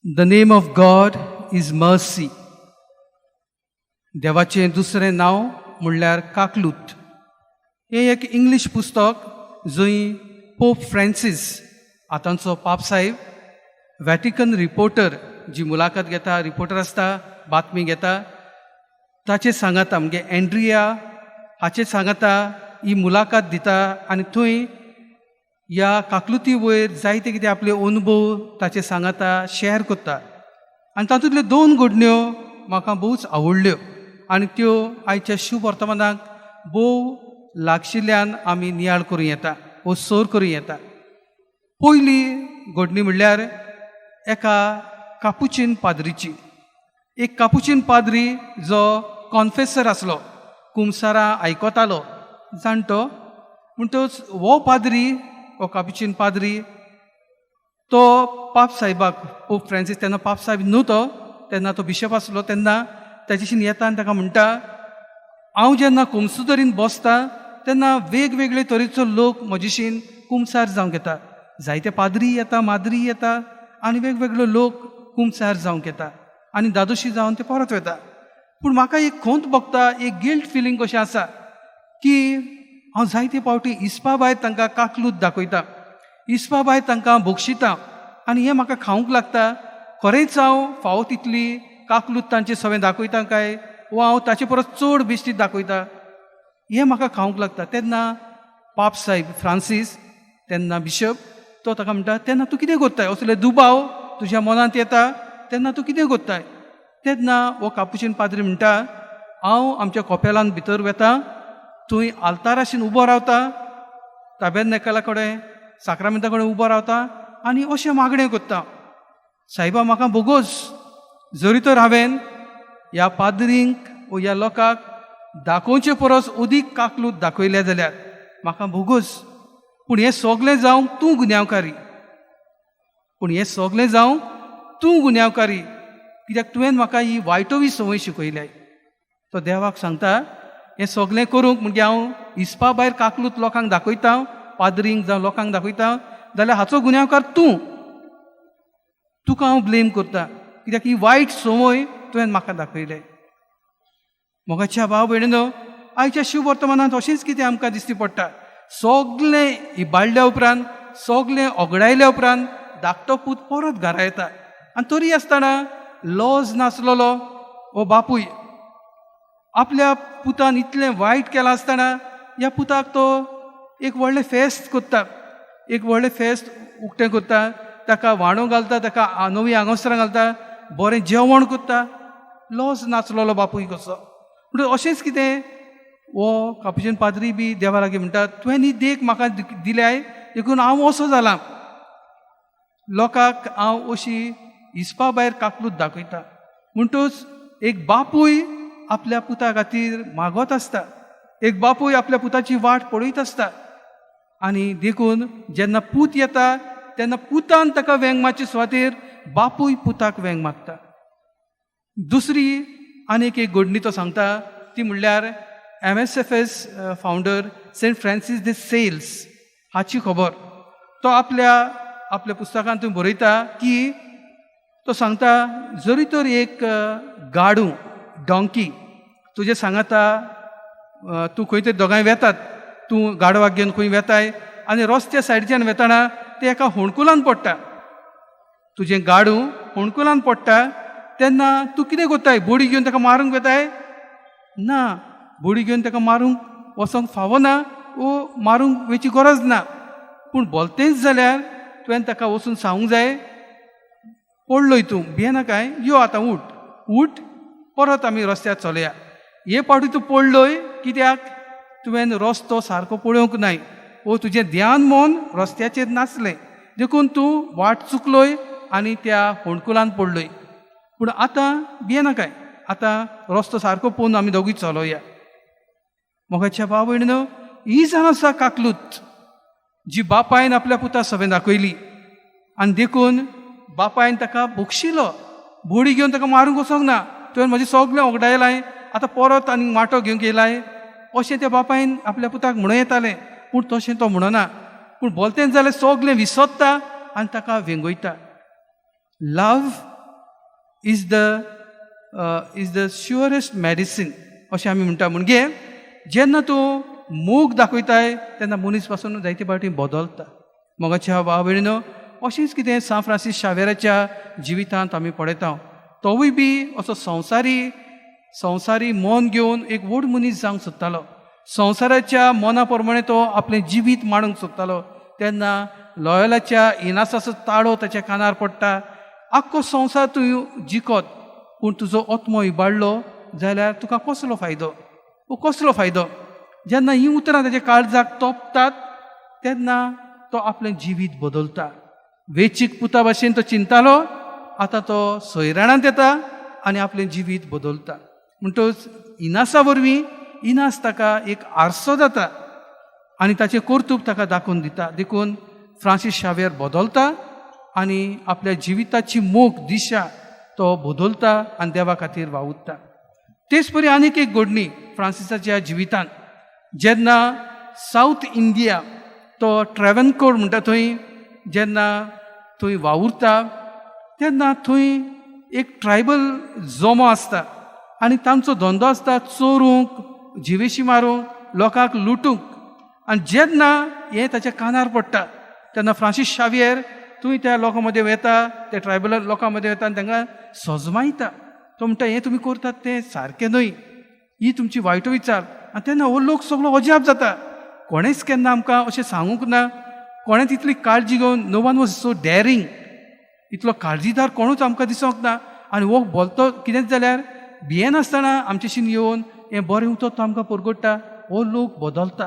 The name of God is mercy. देवाचें दुसरें नांव म्हणल्यार काकलूत. हें एक इंग्लीश पुस्तक जंय पोप फ्रांसीस, आतांचो पापसाहेब, वॅटिकन रिपोर्टर जी मुलाखत घेता, रिपोर्टर आसता, बातमी घेता, ताचे सांगाता म्हणजे एंड्रिया हाचे सांगाता ही मुलाखत दिता आनी थंय ह्या काकलुती वयर जायते कितें आपले अनुभव ताचे सांगाता शेअर करता. आनी तातूंतल्यो दोन घडण्यो म्हाका भोवच आवडल्यो आनी त्यो आयच्या शुभ वर्तमानाक भोव लागशिल्ल्यान आमी नियाळ करूं येता वो सोर करूं येता. पयली घडणी म्हणल्यार एका कापुचीन पाद्रीची. एक कापुचीन पाद्री जो कॉन्फेसर आसलो, कुमसारां आयकतालो जाणटो. म्हणटच हो पाद्री, हो कापुचीन पाद्री, तो पाप साहेबाक, पोप फ्रांसीस तेन्ना पाप साहेब न्हू तो, तेन्ना तो बिशप आसलो, तेन्ना ताचेशीन येता आनी ताका म्हणटा, हांव जेन्ना कुमसुदरीन बसता तेन्ना वेगवेगळे तरेचो लोक म्हजेशीन कुमसार जावंक येता. जायते पाद्री येता, माद्री येता आनी वेगवेगळे लोक कुमसार जावंक येता आनी दादोशी जावन ते परत वता. पूण म्हाका एक खंत भोगता, एक गिल्ट फिलींग कशें आसा की हांव जायते फावटी इस्पा भायर तांकां काकलूत दाखयता, इस्पा भायर तांकां बक्षिता आनी हें म्हाका खावंक लागता. खरेंच हांव फावो तितली काकलूत तांचे सवें दाखयता काय वा हांव ताचे परस चड बेश्टीत दाखयता, हें म्हाका खावंक लागता. तेन्ना पाप साहेब फ्रांसीस, तेन्ना बिशप, तो ताका म्हणटा, तेन्ना तूं कितें करताय? असले दुबाव तुज्या मनांत येता तेन्ना तूं कितें करताय? तेन्ना हो कापुचीन पाद्री म्हणटा, हांव आमच्या कोपेलान भितर वता, थंय आल्ताराशीन उबो रावता, ताबेरनेकला कडेन, साक्रामेंता कडेन उबो रावता आनी अशें मागणें करता, सायबा म्हाका बोगोस, जरी तर हांवें ह्या पाद्रींक वो ह्या लोकांक दाखोवचे परस अदीक काकलूत दाखयल्या जाल्यार म्हाका बोगोस, पूण हें सगलें जावंक तूं गुन्यांवकारी, पूण हें सगलें जावंक तूं गुन्यांवकारी, कित्याक तुवें म्हाका ही वायटोवी संवय शिकयल्या. तो देवाक सांगता, हें सगलें करूंक म्हणजे हांव हिसपा भायर काकलूत लोकांक दाखयता, पाद्रींक जावं लोकांक दाखयता जाल्यार हाचो गुन्यांवकार तूं, तुका हांव ब्लेम करता, कित्याक ही वायट संवय तुवें म्हाका दाखयल्या. मोगाच्या भाव भयणीनो, आयच्या शिव वर्तमानांत अशेंच कितें आमकां दिश्टी पडटा. सगलें इबाडल्या उपरांत, सगलें ओगडायल्या उपरांत धाकटो पूत परत घरा येता आनी तरी आसतना लॉज नासलेलो हो बापूय आपल्या पुतान इतलें वायट केलां आसतना ह्या पुताक तो एक व्हडलें फेस्त करता, एक व्हडलें फेस्त उक्तें करता, ताका वाणो घालता, ताका नवीं आंगोस्त्रां घालता, बरें जेवण करता. लॉज नाचलेलो बापूय कसो. म्हणटकच अशेंच कितें हो कापुचीन पाद्री बी देवा लागीं म्हणटा, तुवें ही देख म्हाका दिल्याय देखून हांव असो जालां, लोकांक हांव अशी हिसपा भायर काकलूत दाखयता. म्हणटच एक बापूय आपल्या पुता खातीर मागत आसता, एक बापूय आपल्या पुताची वाट पळयत आसता आनी देखून जेन्ना पूत येता तेन्ना पुतान ताका वेंग मारचे सुवातेर बापूय पुताक वेंग मारता. दुसरी आनीक एक घडणी तो सांगता ती म्हणल्यार MSFS founder Saint Francis de Sales हाची खबर. तो आपल्या आपल्या पुस्तकांत थंय बरयता की तो सांगता, जरी तर एक गाडू, डोंकी तुजें सांगाता, तूं खंय तरी दोगांय वेतात, तूं गाडवाक घेवन खंय वेताय आनी रस्त्या सायडीच्यान वेतना तें एका होणकुलान पडटा, तुजें गाडू होणकुलान पडटा, तेन्ना तूं कितें करताय? बोडी घेवन ताका मारूंक वेताय? ना, बोडी घेवन ताका मारूंक वचोंक फावना वो मारूंक वयची गरज ना. पूण बोलतेंच जाल्यार तुवें ताका वचून सांगूंक जाय, पडलोय तूं, भियेनाकाय, यो आतां उठ, उठ, परत आमी रस्त्यार चलया. हे फावटी तूं पडलोय कित्याक तुवें रस्तो सारको पळोवंक नाय वो तुजें ध्यान मन रस्त्याचेर नासलें, देखून तूं वाट चुकलोय आनी त्या होणकुलान पडलोय. पूण आतां भियेनाकाय, आतां रस्तो सारको पळोवन आमी दोगूय चलोया. मोगाच्या भाव भयणीनो, ही जावन आसा काकलूत जी बापायन आपल्या पुता सवें दाखयली आनी देखून बापायन ताका बक्षिलो. बोडी घेवन ताका मारूंक वचोंक ना, तुवें म्हजें सगळें ओगडायलां, आतां परत आनी माटो घेवंक येयलाय अशें त्या बापायन आपल्या पुताक म्हणूं येतालें. पूण तशें तो म्हणना, पूण बोलतेंच जाल्यार सगळें विसरता आनी ताका वेंगयता. Love is the is the surest medicine अशें आमी म्हणटा. म्हणजे जेन्ना तूं मोग दाखयताय तेन्ना मनीस पासून जायते फावटी बदलता. मोगाच्या भाव भयणीनो, अशेंच कितें सांत फ्रांसीस शावेराच्या जिवितांत आमी पळयता. तोवूय बी असो संवसारी मन घेवन एक व्हड मनीस जावंक सोदतालो. संवसाराच्या मना प्रमाणे तो आपलें जिवीत मांडूंक सोदतालो. तेन्ना लॉयलाच्या इनासाचो ताळो ताच्या कानार पडटा. आख्खो संवसार तूं जिखत पूण तुजो आत्मो इबाडलो जाल्यार तुका कसलो फायदो? ओ कसलो फायदो? जेन्ना हीं उतरां ताच्या काळजाक तोपतात तेन्ना तो आपलें जिवीत बदलता. वेचीक पुता भाशेन तो चिंतालो, आतां तो सोयराणांत येता आनी आपलें जिवीत बदलता. म्हणटकच इनासा वरवीं इनास ताका एक आरसो जाता आनी ताचें कर्तूब ताका दाखोवन दिता. देखून फ्रांसीस शावेर बदलता आनी आपल्या जिविताची मोख दिशा तो बदलता आनी देवा खातीर वावुरता. तेच परी आनीक एक घडणी फ्रांसिसाच्या जिवितांत, जेन्ना सावथ इंडिया तो ट्रेवनकोर म्हणटा थंय जेन्ना थंय वावुरता तेन्ना थंय एक ट्रायबल जमो आसता आनी तांचो धंदो आसता चोरूंक, जिवेशी मारूंक, लोकांक लुटूंक. आनी जेन्ना हें ताच्या कानार पडटा तेन्ना फ्रांसीस शावियर थंय त्या लोकां मदें वता, त्या ट्रायबल लोकां मदें वता आनी तांकां सजमायता. तो म्हणटा, हें तुमी करतात तें सारकें न्हय, ही तुमची वायट विचार. आनी तेन्ना हो लोक सगळो अजाप जाता. कोणेंच केन्ना आमकां अशें सांगूंक ना, कोणें तितली काळजी घेवन, no one was so daring, इतलो काळजीदार कोणूच आमकां दिसोंक ना. आनी हो बोलतो कितेंच जाल्यार भियेनासतना आमचेशीन येवन हें बरें उतर तो आमकां परगट्टा. हो लोक बदलता.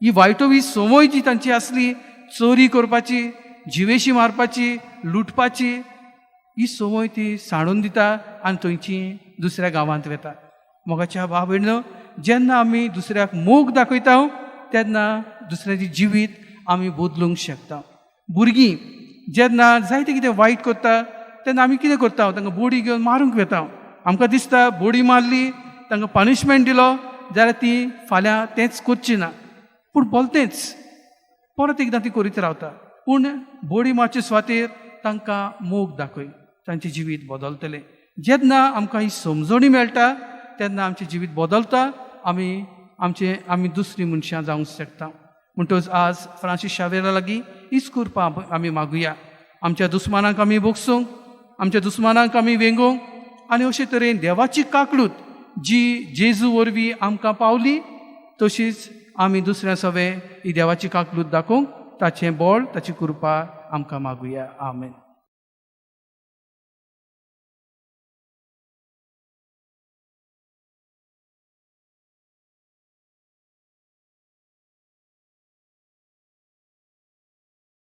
ही वायटोवी संवय जी तांची आसली, चोरी करपाची, जिवेशी मारपाची, लुटपाची, ही संवय ती सांडून दिता आनी थंयची दुसऱ्या गांवांत वता. मोगाच्या भाव भयणो, जेन्ना आमी दुसऱ्याक मोग दाखयता तेन्ना दुसऱ्याचें जिवीत आमी बदलूंक शकता. भुरगीं जेन्ना जायतें कितें वायट करता तेन्ना आमी कितें करता? तांकां बोडी घेवन मारूंक वता. आमकां दिसता बोडी मारली, तांकां पनिशमेंट दिलो जाल्यार ती फाल्यां तेंच करची ना. पूण बोलतेंच परत एकदां ती करीत रावता. पूण बोडी मारचे सुवातेर तांकां मोग दाखय, तांचें जिवीत बदलतलें. जेन्ना आमकां ही समजणी मेळटा तेन्ना आमचें जिवीत बदलता, आमी आमचें आमी दुसरीं मनशां जावंक शकता. म्हणटकच आज फ्रांसीस शावेरा लागीं हीच कृपा आमी मागुया, आमच्या दुस्मानांक आमी भोगसूंक, आमच्या दुस्मानांक आमी वेंगोवंक आनी अशे तरेन देवाची काकळूत जी जेजू वरवीं आमकां पावली तशीच आमी दुसऱ्या सवें ही देवाची काकलूत दाखोवंक ताचें बळ, ताची कृपा आमकां मागुया. आमेन.